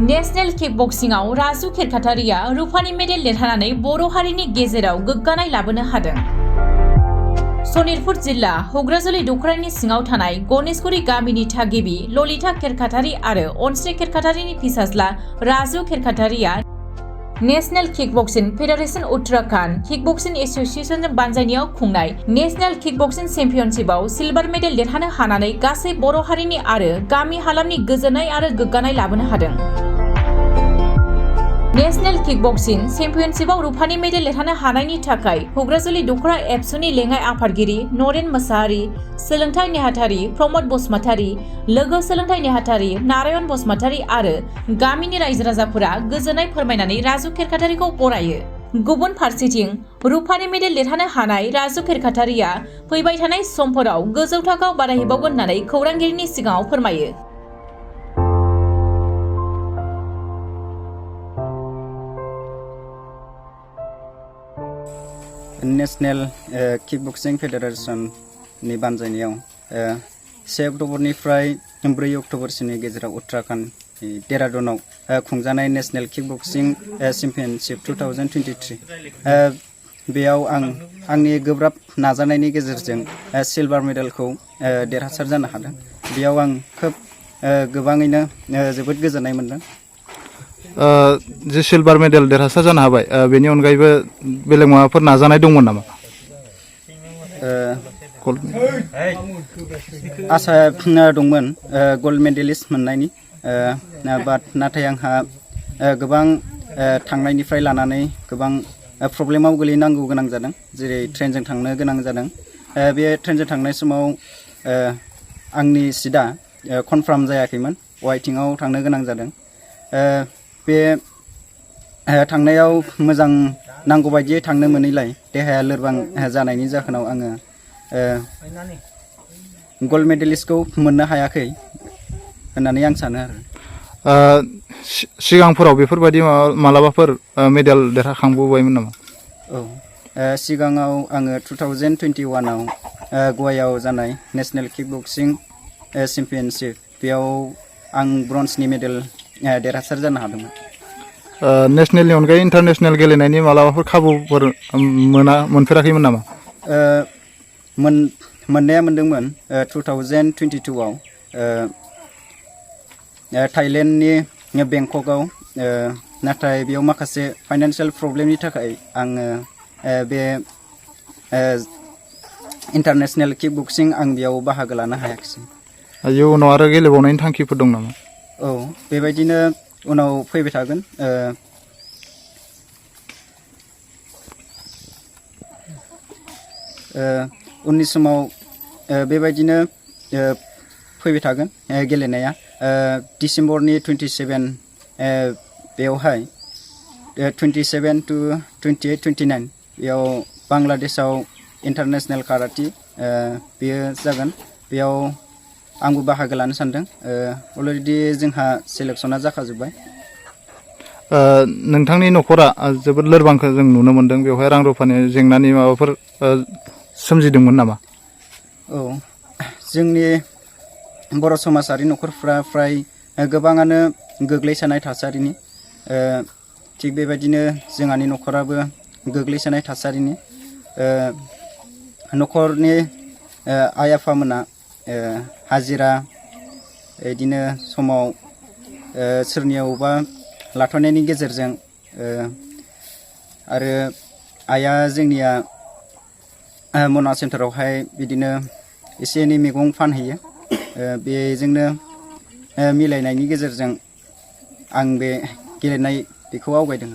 National किकबक्सिंआव Raju खेरखातारिया रुफानि medal देरहानानै बर' हारिनि गेजेराव गोग्गानाय लाबोनो हादों। सनितपुर जिल्ला हुग्राजुलि दखरानि सिङाव थानाय गणेशगुरि गामिनि थागिबि ललिता खेरखातारि आरो अनस्रि खेरखातारिनि फिसाज्ला Raju खेरखातारिया national kickboxing Federation Uttarakhand kickboxing एसोसिएशनजों बानजायनायाव खुंनाय नेशनेल किकबक्सिं चेम्पियनशिपआव सिलभार मेडेल देरहानो हानानै गासै बर' हारिनि आरो गामि हालामनि गोजोननाय आरो गोग्गानाय लाबोनो हादों। नेशनेल किकबक्सिं चेम्पियनशिपआव रुफानि मेडेल देरहानो हानायनि थाखाय हुग्राजुलि दखरा एबसुनि लेङाइ आफादगिरि नरेन मोसाहारि, सोलोंथाइ नेहाथारि प्रमद बसुमतारि, लोगो सोलोंथाइ नेहाथारि नारायण बसुमतारि आरो गामिनि रायजो राजाफोरा गोजोननाय फोरमायनानै राजु खेरखातारिखौ बरायो। गुबुन फारसेथिं रुफानि मेडेल देरहानो हानाय राजु खेरखातारिया फैबाय थानाय समफोराव गोजौ थाखोआव बादायहैबावगोन होननानै खौरांगिरिनि सिगाङाव फोरमायो। नेशनेल किकबक्सिं फेडारेशन नि बानजायनायाव 1 अक्ट'बरनिफ्राय 4 अक्ट'बरसिमनि गेजेराव उत्तराखंड देहरादूनाव खुंजानाय नेशनेल किकबक्सिं चेम्पियनशिप 2023 बेयाव आंनि गोब्राब नाजानायनि गेजेरजों सिलभार मेडेलखौ देरहासार जानो हादों। बेयाव आं खोब गोबाङैनो जोबोद गोजोननाय मोनदों। जे सिलभार मेडेल देरहासार जानो हाबाय, बेनि अनगायैबो बेलेग माबाफोर नाजानाय दंमोन नामा? आसा दंमोन गल्ड मेडेलिस्ट मोननायनि, नाथाय आंहा गोबां थांनायनिफ्राय लानानै गोबां प्रब्लेमाव गोलैनांगौ गोनां जादों। जेरै ट्रेनजों थांनो गोनां जादों। बे ट्रेनजों थांनाय समाव आंनि सिटआ कनफार्म जायाखैमोन, वाइटिंआव थांनो गोनां जादों। बे थांनायाव मोजां नांगौ बायदियै थांनो मोनैलाय देहाया लोरबां जानायनि जाहोनाव आङो गल्ड मेडेलिस्टखौ मोननो हायाखै होननानै आं सानो आरो। सिगांफोराव बेफोरबायदि मालाबाफोर मेडेल देरहाखांबोबायमोन नामा? औ, सिगाङाव आङो 2021आव गवायाव जानाय नेशनेल किकबक्सिं चेम्पियनशिप बेयाव आं ब्रन्जनि मेडेल देरहासार जानो हादोंमोन। नेशनेलनि अनगायै इन्टारनेशनेल गेलेनायनि मालाबाफोर खाबुफोर मोनफेराखैमोन नामा? मोननाया मोनदोंमोन। 2022आव थाइलेण्डनि बेंककआव, नाथाय बेयाव माखासे फाइनान्सियेल प्रब्लेमनि थाखाय आङो बे इन्टारनेशनेल किकबक्सिं आं बेयाव बाहागो लानो हायाखिसै। इयुनाव आरो गेलेबावनायनि थांखिफोर दं नामा? औ, बेबायदिनो उनाव फैबाय थागोन। उननि समाव बेबायदिनो फैबाय थागोन गेलेनाया। डिसेम्बरनि 27 बेयावहाय 27 to 28, 29 बेयाव बांलादेशआव इन्टारनेशनेल काराटे बेयो जागोन। बेयाव आंबो बाहागो लानो सानदों। अलरेडि जोंहा सेलेक्सना जाखाजोब्बाय। नोंथांनि न'खरा जोबोद लोरबांखौ जों नुनो मोन्दों। बेवहाय रां रुफानि जेंनानि माबाफोर सोमजिदोंमोन नामा? औ, जोंनि बर' समाजारि न'खरफ्रा फ्राय गोबाङानो गोग्लैसोनाय थासारिनि। थिग बेबायदिनो जोंहानि न'खराबो गोग्लैसोनाय थासारिनि। न'खरनि आइ आफामोना हाजिरा बिदिनो समाव सोरनियावबा लाथ'नायनि गेजेरजों, आरो आइया जोंनिया मना सेन्टारावहाय बिदिनो एसे एनै मैगं फानहैयो। बेजोंनो मिलायनायनि गेजेरजों आं बे गेलेनाय बेखौ आवगायदों।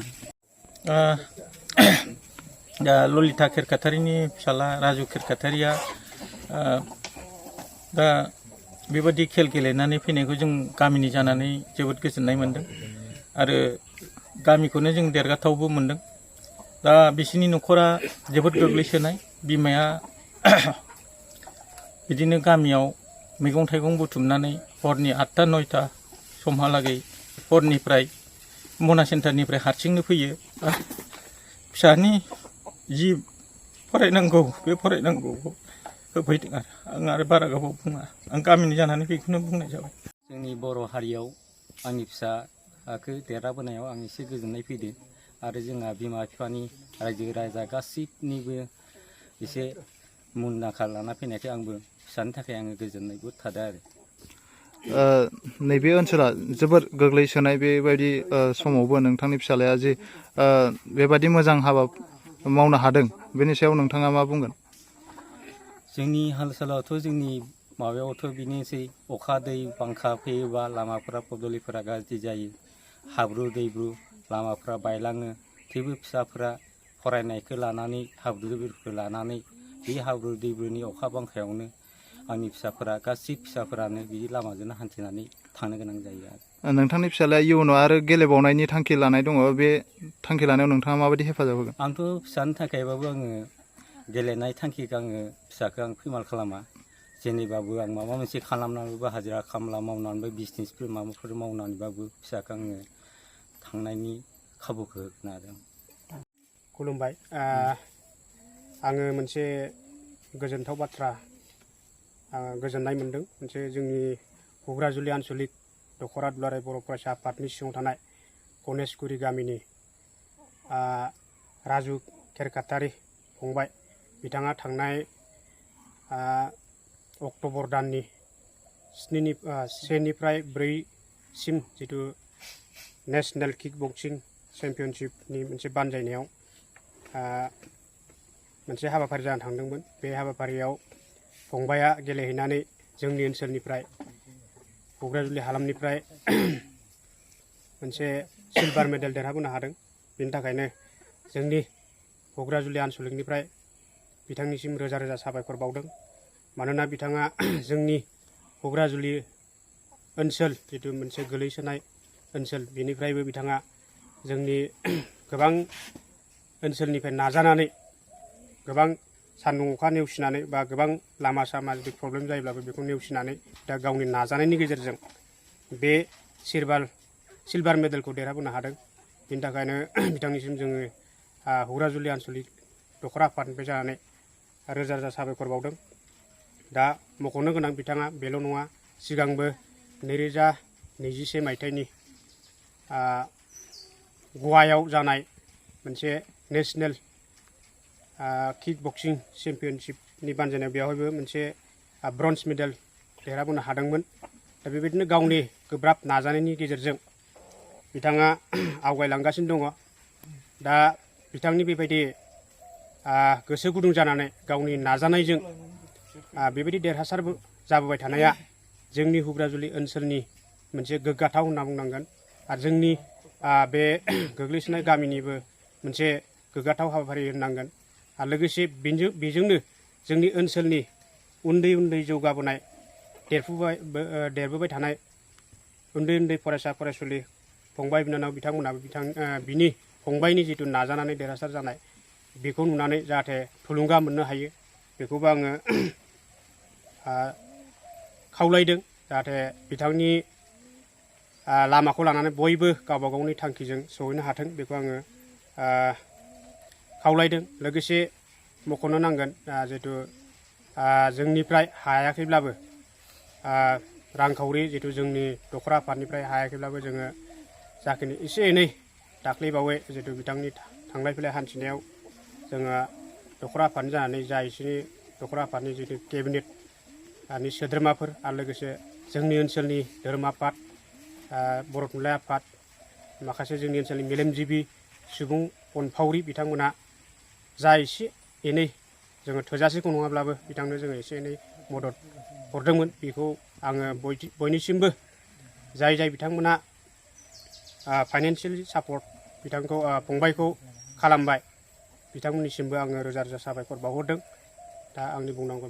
दा ललिता खेरखातारिनि फिसाला राजु खेरखातारिया दा बेबायदि खेल गेलेनानै फैनायखौ जों गामिनि जानानै जोबोद गोजोननाय मोन्दों आरो गामिखौनो जों देरगाथावबो मोन्दों। दा बिसिनि न'खरा जोबोद गोग्लैसोनाय। बिमाया बिदिनो गामियाव मैगं थाइगं बुथुमनानै हरनि 8टा 9टा समहालागै हरनिफ्राय मना सेन्टारनिफ्राय हारसिंनो फैयो। फिसानि जि फरायनांगौ बे फरायनांगौखौ होफैदों आरो बारा गोबाव बुङा। आं गामिनि जानानै बेखौनो बुंनाय जाबाय। जोंनि बर' हारियाव आंनि फिसा फिसाखौ देरहाबोनायाव आं एसे गोजोननाय फैदों आरो जोंहा बिमा बिफानि रायजो राजा गासैनिबो एसे मुंदांखा लाना फैनायखाय आंबो फिसानि थाखाय आङो गोजोननायबो थादों आरो। नैबे ओनसोला जोबोर गोग्लैसोनाय बेबायदि समावबो नोंथांनि फिसालाया जे बेबादि मोजां हाबा मावनो हादों बेनि सायाव नोंथाङा मा बुंगोन? जोंनि हाल सालावथ' जोंनि माबायावथ' बिनोसै अखा दै बांखा फैयोबा लामाफोरा पदलिफोरा गाज्रि जायो, हाब्रु दैब्रु लामाफ्रा बायलाङो। थेवबो फिसाफोरा फरायनायखौ लानानै हाब्रु दैब्रुखौ लानानै बे हाब्रु दैब्रुनि अखा बांखायावनो आंनि फिसाफोरा गासै फिसाफोरानो बिदि लामाजोंनो हान्थिनानै थांनो गोनां जायो आरो। नोंथांनि फिसालाया इयुनाव आरो गेलेबावनायनि थांखि लानाय दङ, बे थांखि लानायाव नोंथाङा माबायदि हेफाजाब होगोन? आंथ' फिसानि थाखायबाबो आङो गेलेनाय थांखिखौ आङो फिसाखौ आं फैमाल खालामा। जेनेबाबो आं माबा मोनसे खालामनानैबो हाजिरा खामला मावनानैबो बिजनेसफोर माबाफोर मावनानैबाबो फिसाखौ आङो थांनायनि खाबुखौ होगोन आरो। खुलुमबाय। आङो मोनसे गोजोनथाव बाथ्रा गोजोननाय मोन्दों। मोनसे जोंनि हुग्राजुलि आन्सलिक दख'रा दुलाराय बर' फरायसा आफादनि सिङाव थानाय गणेशगुरि गामिनि राजु खेरखातारि फंबाय, बिथाङा थांनाय अक्ट'बर दाननि 1निफ्राय 4सिम जिथु नेशनेल किक बक्सिं चेम्पियनशिपनि मोनसे बानजायनायाव मोनसे हाबाफारि जानो थांदोंमोन। बे हाबाफारियाव फंबाया गेलेहैनानै जोंनि ओनसोलनिफ्राय हुग्राजुलि हालामनिफ्राय मोनसे सिलभार मेडेल देरहाबोनो हादों। बेनि थाखायनो जोंनि हुग्राजुलि आन्सलिकनिफ्राय बिथांनिसिम रोजा रोजा साबायखर बावदों। मानोना बिथाङा जोंनि हुग्राजुलि ओनसोल जिथु मोनसे गोलैसोनाय ओनसोल, बेनिफ्रायबो बिथाङा जोंनि गोबां ओनसोलनिफ्राय नाजानानै गोबां सान्दुं अखा नेवसिनानै बा गोबां लामा सामा जुदि प्रब्लेम जायोब्लाबो बेखौ नेवसिनानै दा गावनि नाजानायनि गेजेरजों बे सिलभार मेडेलखौ देरहाबोनो हादों। बेनि थाखायनो बिथांनिसिम जोङो हुग्राजुलि आन्सलिक दख'रा आफादनिफ्राय जानानै रोजा रोजा साबायखर बावदों। दा मख'नो गोनां बिथाङा बेल' नङा, सिगांबो 2021 मायथाइनि गवायाव जानाय मोनसे नेशनेल किक बक्सिं चेम्पियनशिपनि बानजायनायाव बेवहायबो मोनसे ब्रन्ज मेडेल देरहाबोनो हादोंमोन। दा बेबायदिनो गावनि गोब्राब नाजानायनि गेजेरजों बिथाङा आवगायलांगासिनो दङ। दा बिथांनि बेबायदि गोसो गुदुं जानानै गावनि नाजानायजों बेबायदि देरहासार जाबोबाय थानाया जोंनि हुग्राजुलि ओनसोलनि मोनसे गोग्गाथाव होनना बुंनांगोन। आरो जोंनि बे गोग्लैसोनाय गामिनिबो मोनसे गोग्गाथाव हाबाफारि होननांगोन। आरो लोगोसे बेजोंनो जोंनि ओनसोलनि उन्दै उन्दै जौगाबोनाय देरबोबाय थानाय उन्दै उन्दै फरायसा फरायसुलि फंबाय बिनानाव बिथांमोनाबो बिनि फंबायनि जिथु नाजानानै देरहासार जानाय बेखौ नुनानै जाहाथे थुलुंगा मोननो हायो, बेखौबो आङो खावलायदों। जाहाथे बिथांनि लामाखौ लानानै बयबो गावबा गावनि थांखिजों सहैनो हाथों, बेखौ आङो खावलायदों। लोगोसे मख'नो नांगोन जितु जोंनिफ्राय हायाखैब्लाबो रांखावरि जितु जोंनि दख'रा आफादनिफ्राय हायाखैब्लाबो जोङो जाखिनि एसे एनै दाख्लैबावै जितु बिथांनि थांलाय फैलाय हान्थिनायाव जोङो दख'रा आफादनि जानानै जा एसेनि दख'रा आफादनि जितु केबिनेटनि सोद्रोमाफोर आरो लोगोसे जोंनि ओनसोलनि धोरोम आफाद, बर' थुनलाइ आफाद, माखासे जोंनि ओनसोलनि मेलेमजिबि सुबुं अनफावरि बिथांमोना जा एसे एनै जोङो थोजासेखौ नङाब्लाबो बिथांनो जोङो एसे एनै मदद हरदोंमोन। बेखौ आङो बयनिसिमबो जाय बिथांमोना फाइनान्सियेलि सापर्ट बिथांखौ फंबायखौ खालामबाय, बिथांमोननिसिमबो आङो रोजा रोजा साबायखर बावहरदों। दा आंनि बुंनांगौ